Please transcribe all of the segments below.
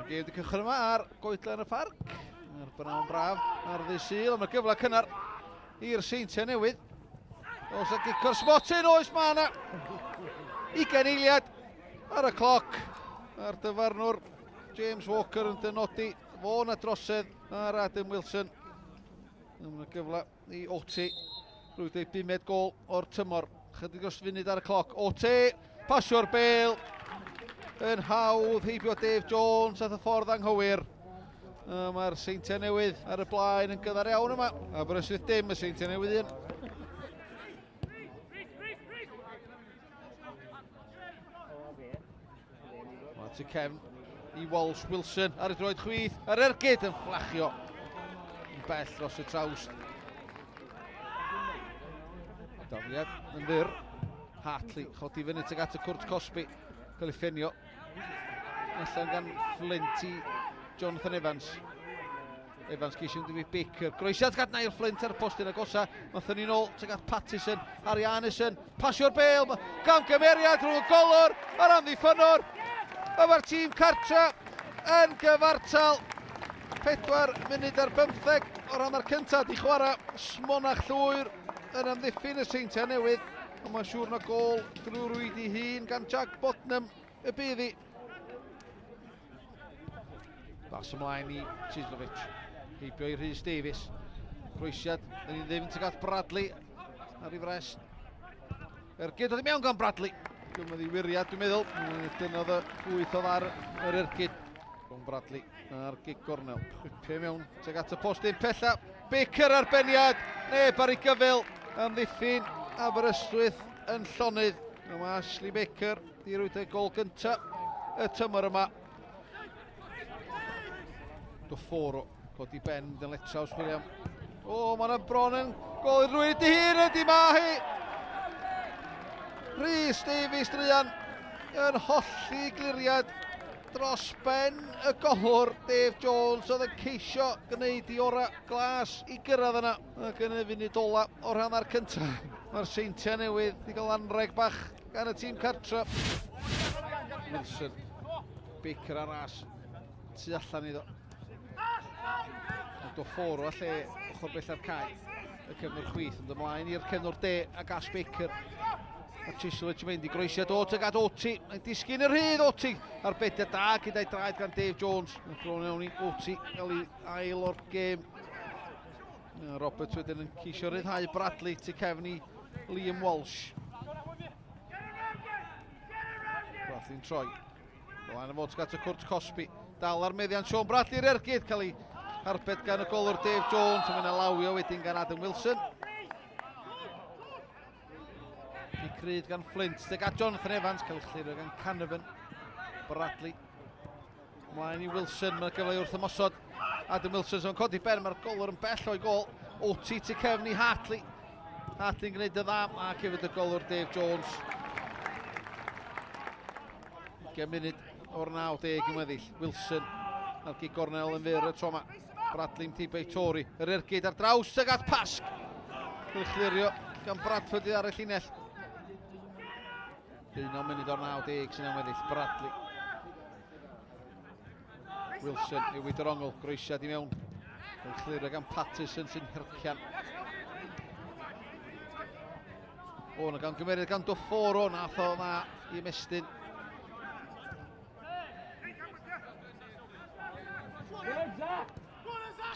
Mae'r gêm wedi cychwyn yma ar goedlan y parc. Mae'r bnawn braf ar ddydd Sul, ond mae'r gyfle cynnar i'r Seintiau Newydd. Oes a gico'r smotyn, oes mae yna. 20 eiliad ar y cloc. A'r dyfarnwr James Walker yn dynodi fo na drosedd ar Adam Wilson. Mae'n gyfle i Oti. Rwy'n ei bumed gol o'r tymor. Chydig dros funud ar y cloc. Oti, pasio'r bel. Yn hawdd heibio Dave Jones at y ffordd anghywir. Mae'r Seintiau Newydd ar y blaen yn gyddar iawn yma. Aberystwyth dim, y Seintiau Newydd un. Mae tu cefn i Walsh Wilson ar y droed chwith, yr ergyd yn fflachio yn bell dros y trawst. Dafliad yn fyr. Hartley chodi fyny tuag at y cwrt cosbi. Cael ei ffenio. Allan gan Flint i Jonathan Evans. Evans ceisio mynd i Baker. Groesiad gad Niall Flint ar y postyn agosa. Mathon ni'n ôl tuag at Pattison. Harry Arneson. Pasio'r bel. Gamgymeriad rhwng y golwr a'r amddiffynnwr. A mae'r tîm cartra yn gyfartal. 4 munud ar 15 o'r hanner cyntaf di chwarae. Smonach llwyr yn amddiffyn y Seintiau Newydd. Ond mae'n siŵr na gol drwy rwyd i hun gan Jack Botnam y bydd hi. Bas ymlaen i Chislovic. Heibio i Rhys Davies. Croesiad yn un ddim tuag at Bradley ar ei frest. Ergyd oedd i mewn gan Bradley. Dwi'n meddwl i wiriad, dwi'n meddwl. Dyna oedd y gwyth oedd ar yr ergyd. Rhwng Bradley a'r gig gornel. Chwipio mewn tuag at y postyn pella. Baker ar beniad. Neb ar ei gyfel. Amddiffyn Aberystwyth yn llonydd. Mae Ashley Baker di rwyd ei gol gyntaf y tymor yma. Doforo, codi ben, mynd yn letraws William. O, mae yna bron yn gol i'r rwyd i hun ydy ma hi. Rhys Davies druan yn holli gliriad dros ben y golwr Dave Jones oedd yn ceisio gwneud i ora glas i gyrraedd yna ac yn y funud ola o'r hanner cyntaf. Mae'r Seintiau Newydd wedi cael anreg bach gan y tîm cartra. Wilson, Baker ar ras, tu allan iddo. Doforo a lle ochr bella'r cae. Y cefnwr chwith yn ymlaen i'r cefnwr de ac Ash Baker. A Chislovich yn mynd i groesiad o tuag at Oti. Mae'n disgyn yr rhydd Oti ar bediad da gyda'i draed gan Dave Jones. Mae'n bron iawn i Oti gael ei ail o'r gêm. Roberts wedyn yn ceisio rhyddhau Bradley tu cefn i Liam Walsh. Bradley'n troi. Lan y fod at y cwrt cosbi. Dal ar meddiant Sean Bradley'r ergyd cael ei harbed gan y golwr Dave Jones. Yn mynd lawio wedyn gan Adam Wilson. Di cryd gan Flint. Deg at Jonathan Evans cael ei chlirio gan Canavan. Bradley. Mlaen i Wilson, mae'n gyfle wrth ymosod. Adam Wilson sy'n codi ben, mae'r golwr yn bell o'i gol. Oti tu cefn i Hartley. Hartley'n gwneud y dda, ac hefyd y golwr Dave Jones. 20 munud o'r 90 yn weddill. Wilson ar gig gornel yn fyr y tro yma. Bradley'n tibau Tori. Yr ergyd ar draws tuag at Pasg. Cael ei chlirio gan Bradford i ar y llinell. 19 munud o'r 90 sy'n amweddill. Bradley. Wilson newid yr ongl, groesiad i mewn. Yn chlirio gan Patterson sy'n hercian. O, na gan gymeriad gan Doforo, nath o dda i ymestyn.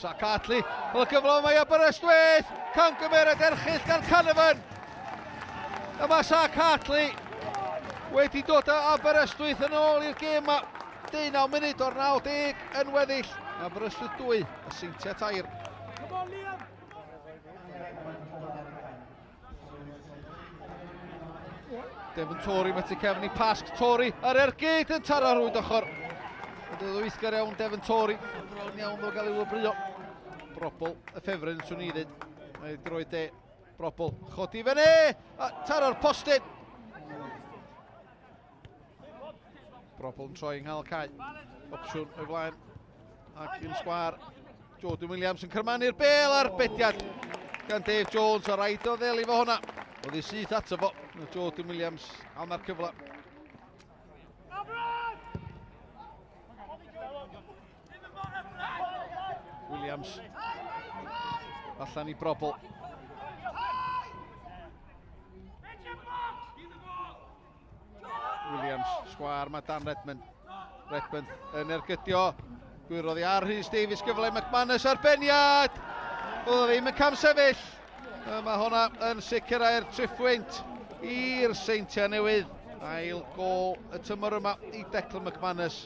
Zach Hartley, wel y cyfle yma i Aberystwyth, camgymeriad erchyll gan Canavan. A mae Zach Hartley wedi dod â Aberystwyth yn ôl i'r gêm yma. 19 munud o'r 90 yn weddill. Aberystwyth 2, y Seintiau 3. Come on, Liam! Devon Tory, mae tu cefn i Pasg. Tory ar ergyd yn taro rhwyd ochr. Yn dod o weithgar iawn Devon Tory. Bron iawn ddo gael ei wybrio. Brobl y ffefryn, swn i ddweud. Mae droed de Brobl. Chodi fyny! A taro'r postyn! Brobl yn troi yng nghanol cae. Opsiwn o'i flaen. Ac yn sgwar. Jordan Williams yn cyrmanu'r bel ar bediad gan Dave Jones. A rhaid o ddeli fo hwnna. Oedd ei syth ato fo. Jordan Williams am ar cyfle. Williams. Allan i Brobl. Williams, sgwar, mae Dan Redmond. Redmond yn ergydio. Gwyrodd i ar Rhys Davies gyfle McManus arbeniad. Oedd o ddim yn camsefyll. Mae hwnna yn sicrhau'r triphwynt i'r Seintiau Newydd. Ail gol y tymor yma i Declan McManus.